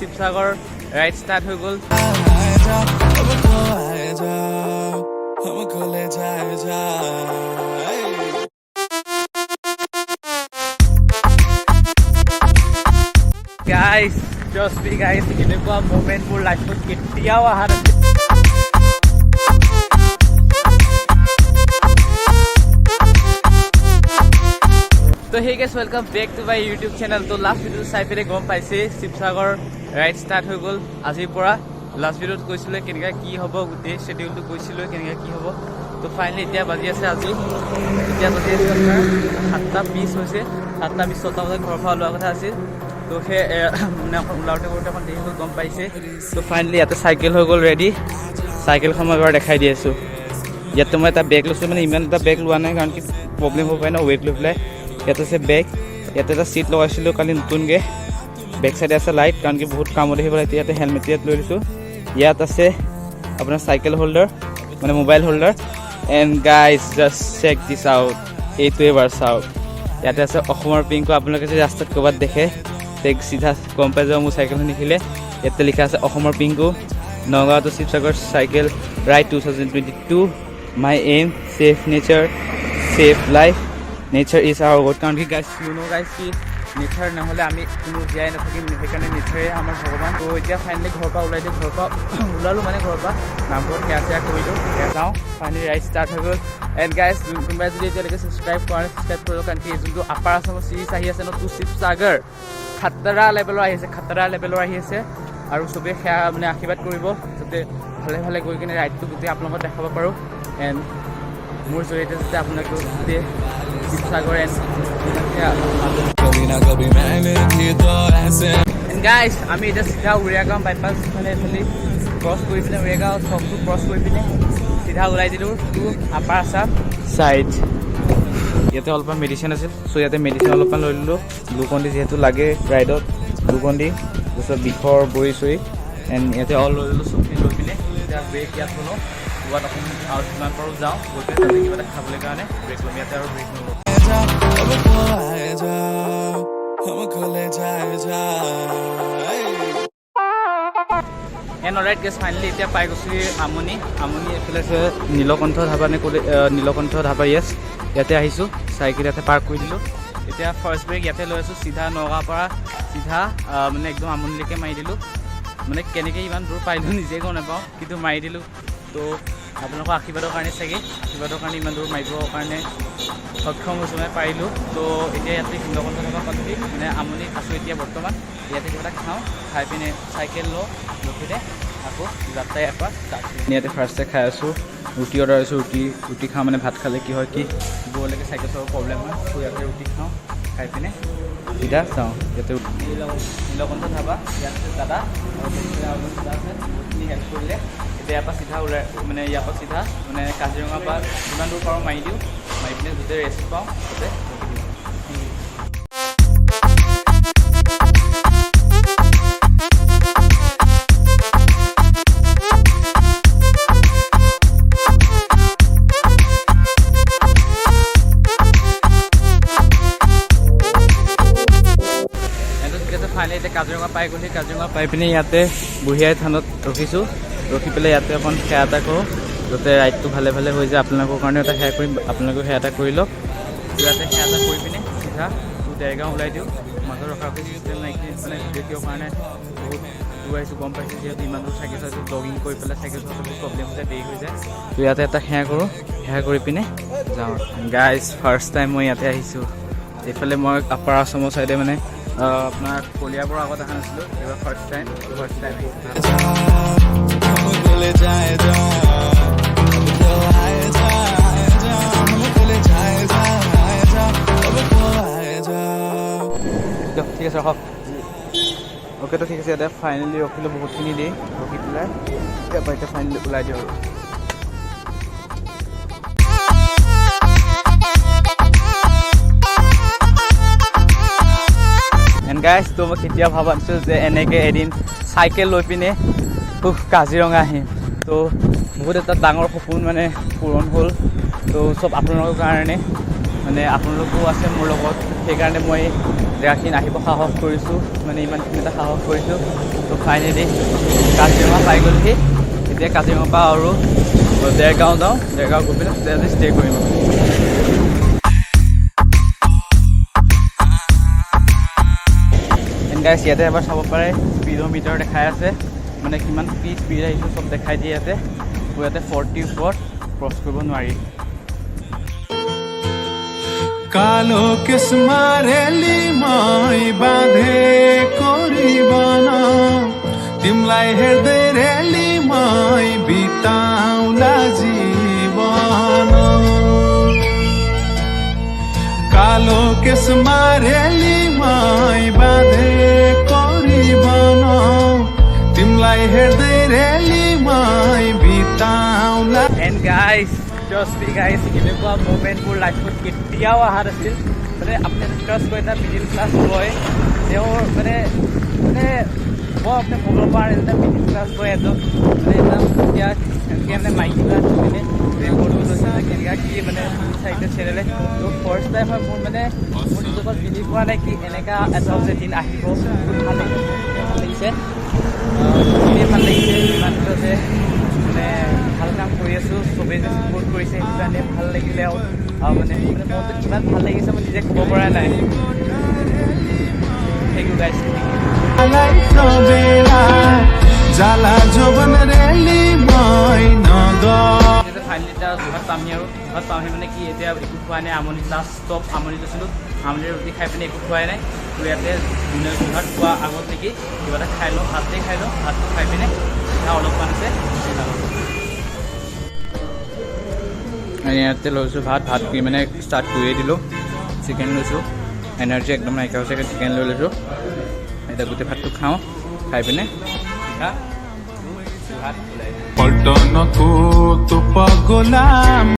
Sivasagar ride start হৈ গ'ল। आए जा, हमको आए जा, हमको ले जाए जा। গাইজ, ট্ৰাষ্ট মি গাইজ, এনেকুৱা মুমেণ্ট মোৰ লাইফত কেতিয়াও অহা নাছিল। তো hey guys, welcome back to my YouTube channel. তো লাষ্ট ভিডিঅ'টো চাই পেলাই গম পাইছে, শিৱসাগৰ ৰাইড ষ্টাৰ্ট হৈ গ'ল আজিৰ পৰা। লাষ্ট ভিডিঅ'ত কৈছিলোঁ কেনেকৈ কি হ'ব, গোটেই শ্বেডিউলটো কৈছিলোঁ কেনেকৈ কি হ'ব। তো ফাইনেলি এতিয়া বাজি আছে, আজি এতিয়া বাজি আছে আপোনাৰ 7:20 হৈছে। 7:20, 6টা বজাত ঘৰৰ পৰা ওলোৱা কথা আছিল। তো সেই মানে অকণ ওলাওঁতে কৰোঁতে অকণ দেৰি হ'ল, গম পাইছে। তো ফাইনেলি ইয়াতে চাইকেল হৈ গ'ল ৰেডি। চাইকেলখন মই এবাৰ দেখাই দি আছোঁ। ইয়াতে মই এটা বেগ লৈছোঁ, মানে ইমান এটা বেগ লোৱা নাই, কাৰণ কি প্ৰব্লেম হ'ব পাৰে ন ৱেইট লৈ পেলাই। ইয়াত আছে বেগ, ইয়াতে এটা চিট লগাইছিলোঁ কালি নতুনকৈ। বেক চাইডে আছে লাইট, কাৰণ কি বহুত কামত আহিব লাগে। ইয়াতে হেলমেট ইয়াত লৈ লৈছোঁ। ইয়াত আছে আপোনাৰ চাইকেল হোল্ডাৰ, মানে mobile holder. And guys, just check this out, এইটো এবাৰ চাওক। ইয়াতে আছে অসমৰ পিংকু। আপোনালোকে যদি ৰাস্তাত ক'ৰবাত দেখে, তে চিধা গম পাই যাব মোৰ চাইকেলখন দেখিলে। ইয়াতে লিখা আছে অসমৰ Pinku, Nagaon to Sivasagar cycle ride 2022। My aim, save nature, save life, nature is our God. কাৰণ কি গাইজ, you know guys, কি নেচাৰ নহ'লে আমি কোনো জীয়াই নাথাকিম। সেইকাৰণে নেচাৰে আমাৰ ভগৱান। তো এতিয়া ফাইনেলি ঘৰৰ পৰা ওলাই দিওঁ। ঘৰৰ পৰা ওলালোঁ, মানে ঘৰৰ পৰা নামঘৰত সেৱা চেৱা কৰিলোঁ, সেয়া যাওঁ। ফাইনেলি ৰাইড ষ্টাৰ্ট হৈ গ'ল। এণ্ড গাইজ, কোনোবাই যদি এতিয়ালৈকে ছাবস্ক্ৰাইব কৰা নাই, ছাবস্ক্ৰাইব কৰিব, কাৰণ কি যোনটো আপাৰ আছামৰ চিৰিজ আহি আছে ন, টু শিৱসাগৰ, খাতৰা লেভেলৰ আহি আছে, খাতৰা লেভেলৰ আহি আছে। আৰু চবেই সেয়া মানে আশীৰ্বাদ কৰিব, যাতে ভালে ভালে গৈ কিনে ৰাইডটো গোটেই আপোনালোকক দেখাব পাৰোঁ, এণ্ড মোৰ জৰিয়তে যাতে আপোনালোকেও গোটেই শিৱসাগৰ এণ্ড সেয়া। कभी ना कभी मैंने भी तो ऐसे গাইজ, আমি এতিয়া চিধা উৰিয়াগাঁও বাইপাছ, মানে এইফালে ক্ৰছ কৰি পিনে, উৰিয়াগাঁও চকটো ক্ৰছ কৰি পিনে চিধা ওলাই দিলোঁ টু আপাৰ আছাম চাইড। ইয়াতে অলপমান মেডিচিন আছিল, চ' ইয়াতে মেডিচিন অলপমান লৈ ল'লোঁ। গ্লুকন ডি যিহেতু লাগে ৰাইডত, গ্লুকন ডি, তাৰপিছত বিষৰ বড়ি চৰি, এণ্ড ইয়াতে অল লৈ ল'লোঁ। চবখিনি লৈ পিনে এতিয়া ব্ৰেক ইয়াত ল'লোঁ। ক'ৰবাত অকণমান আৰু যিমান পাৰোঁ যাওঁ, গৈ পিনে তাতে কিবা এটা খাবলৈ কাৰণে ব্ৰেক ল'ম। ইয়াতে আৰু ব্ৰেক নল'ম। जा, हमको आए जा, हमको ले जाए जा। এণ্ড অলৰাইট গাইজ, ফাইনেলি এতিয়া পাই গৈছোঁ আমনি। আমনি এইফালে আছে নীলকণ্ঠ ধাবা নে ক'লে, নীলকণ্ঠ ধাবা, য়েছ। ইয়াতে আহিছোঁ, চাইকেল ইয়াতে পাৰ্ক কৰি দিলোঁ। এতিয়া ফাৰ্ষ্ট ব্ৰেক ইয়াতে লৈ আছোঁ। চিধা নগাঁৱৰ পৰা চিধা মানে একদম আমনিলৈকে মাৰি দিলোঁ। মানে কেনেকৈ ইমান দূৰ পাৰিলোঁ নিজে গম নাপাওঁ, কিন্তু মাৰি দিলোঁ। তো আপোনালোকৰ আশীৰ্বাদৰ কাৰণে চাগে, আশীৰ্বাদৰ কাৰণে ইমান দূৰ মাৰিবৰ কাৰণে সক্ষম হৈছোঁ, মানে পাৰিলোঁ। তো এতিয়া ইয়াতে নীলকণ্ঠ ধাবা পালোহি, মানে আমনিত আছোঁ এতিয়া বৰ্তমান। ইয়াতে কিবা এটা খাওঁ, খাই পিনে চাইকেল লওঁ, লৈ পিনে আকৌ যাত্ৰা ইয়াৰ পৰা ষ্টাৰ্ট কৰিম। ইয়াতে ফাৰ্ষ্টে খাই আছোঁ, ৰুটি অৰ্ডাৰ দিছোঁ। ৰুটি খাওঁ, মানে ভাত খালে কি হয় কি দূৰলৈকে চাইকেল চলাব প্ৰব্লেম হয়। ত' ইয়াতে ৰুটি খাওঁ, খাই পিনে চিধা যাওঁ। ইয়াতে নীলকণ্ঠ ধাবা, ইয়াত আছে দাদা আৰু বেছিকৈ আৰু এজন দাদা আছে, বহুতখিনি হেল্প কৰিলে। এতিয়া ইয়াৰ পৰা চিধা ওলাই, মানে ইয়াৰ পৰা চিধা মানে কাজিৰঙাৰ পৰা যিমান দূৰ পাৰোঁ মাৰি দিওঁ। মাৰি পিনে য'তে ৰেষ্ট পাওঁ তাতে ৰখি দিওঁ। Thank you. এইটো ঠিক আছে। ফাইনেলি এতিয়া কাজিৰঙা পাই গ'লহি। কাজিৰঙা পাই পিনে ইয়াতে বুঢ়ীআই থানত ৰখিছোঁ। ৰখি পেলাই ইয়াতে অকণ সেৱা এটা কৰোঁ, যাতে ৰাইডটো ভালে ভালে হৈ যায়। আপোনালোকৰ কাৰণে এটা সেৱা কৰিম, আপোনালোকেও সেৱা এটা কৰি লওক। ইয়াতে সেৱা এটা কৰি পিনে চিধা টু দেৰগাঁও ওলাই দিওঁ। মাজত ৰখা ৰখি চিষ্টেম নাই কি, মানে ভিডিঅ' কিয় কাৰণে বহুত দূৰ আহিছোঁ গম পাইছোঁ। যিহেতু ইমান দূৰ চাইকেল চলাইছোঁ, ব্লগিং কৰি পেলাই চাইকেল চলাওঁতে বহুত প্ৰব্লেম হৈ যায়, দেৰি হৈ যায়। তো ইয়াতে এটা সেৱা কৰোঁ, সেৱা কৰি পিনে যাওঁ। গাইজ, ফাৰ্ষ্ট টাইম মই ইয়াতে আহিছোঁ। এইফালে মই আপাৰ আছামৰ চাইডে, মানে আপোনাৰ কলিয়াবৰৰ আগত অহা নাছিলোঁ। এইবাৰ ফাৰ্ষ্ট টাইম আহিছোঁ। हमको ले जाए जा, हमको आए जा, आए जा, हमको ले जाए जा, आए जा, हमको आए जा। দিয়ক, ঠিক আছে, ৰখক। অ'কে, তো ঠিক আছে, ইয়াতে ফাইনেলি ৰখিলোঁ বহুতখিনি দেৰি। ৰখি পেলাই ইয়াৰ পৰা এতিয়া ফাইনেলি ওলাই দিওঁ আৰু। এণ্ড গাইজ, তো মই কেতিয়াও ভবা নাছিলোঁ যে এনেকৈ এদিন চাইকেল লৈ পিনে উফ কাজিৰঙা আহিম। তো বহুত এটা ডাঙৰ সপোন মানে পূৰণ হ'ল। তো চব আপোনালোকৰ কাৰণে, মানে আপোনালোকো আছে মোৰ লগত, সেইকাৰণে মই জেগাখিনিত আহিব সাহস কৰিছোঁ, মানে ইমানখিনি এটা সাহস কৰিছোঁ। ত' ফাইনেলি কাজিৰঙা পাই গ'লহি। এতিয়া কাজিৰঙাৰ পৰা আৰু দেৰগাঁও যাওঁ। দেৰগাঁও গৈ পেলাই তাতে ষ্টে' কৰিম। এণ্ড গাইছ, ইয়াতে এবাৰ চাব পাৰে, স্পীডোমিটাৰ দেখাই আছে, মানে কিমান কি স্পীড আহিছোঁ চব দেখাই দিয়ে ইয়াতে। ইয়াতে 40ৰ ওপৰত ক্ৰছ কৰিব নোৱাৰি। কালো কেশমা रेली মই बाँधे गरिबन, तिमीलाई हेर्दै रेली মই बिताउला जीवन। कालो केशमा रेली মই बाँधे गरिबन, तिमीलाई हेर्दै रेली মই बिताउला। And guys, trust me guys, এনেকুৱা মুমেণ্ট মোৰ লাইফত কেতিয়াও অহা নাছিল। মানে আপুনি ট্ৰাষ্ট কৰে, এটা মিডিল ক্লাছ বয়, তেওঁৰ মানে মানে মই আপুনি ক'ব পৰা নাই, এটা মিডিল ক্লাছ বয় এজন মানে এটা এতিয়া এনেকৈ মানে মাইকী ক্লাছ মানে ৰেকৰ্ড লৈছে, কেনেকুৱা কি মানে তিনি চাৰিটা চেনেলে। ত' ফাৰ্ষ্ট টাইম হয় মোৰ, মানে মোৰ নিজৰ ওপৰত বিলিভ হোৱা নাই কি এনেকুৱা এটা যে দিন আহিব। বহুত ভাল লাগিছে, বহুত ভাল লাগিছে, বহুতেই ভাল লাগিছে। ইমানটো যে মানে ভাল কাম কৰি আছোঁ, চবেই যে ছাপোৰ্ট কৰিছে, সেইটো কাৰণে ভাল লাগিলে। আৰু মানে মানে মনটো ইমান ভাল লাগিছে, মই নিজে ক'ব পৰা নাই। Thank you guys, thank you. বেলা জ্বালা যৌৱন ৰেলি মই নগ এতিয়া ফাইনেলি এতিয়া যোৰহাট পামহি। আৰু যোৰহাট পামহি মানে কি, এতিয়া একো খোৱা নাই। আমনি লাষ্ট ষ্টপ আমনিত আছিলোঁ। আমনিৰ ৰুটি খাই পিনে একো খোৱাই নাই। তো ইয়াতে মানে যোৰহাট পোৱা আগত নেকি কিবা এটা খাই লওঁ, ভাতেই খাই লওঁ। ভাতটো খাই পিনে পিঠা অলপমান আছে। ইয়াতে লৈছোঁ ভাত। ভাত কি মানে ষ্টাৰ্ট কৰিয়ে দিলোঁ। চিকেন লৈছোঁ, এনাৰ্জি একদম নাইকিয়া হৈছে, চিকেন লৈ লৈছোঁ। এতিয়া গোটেই ভাতটো খাওঁ, খাই পিনে পিঠা যোৰহাট ওলাই যাম। পল্টনকো তো পগলা।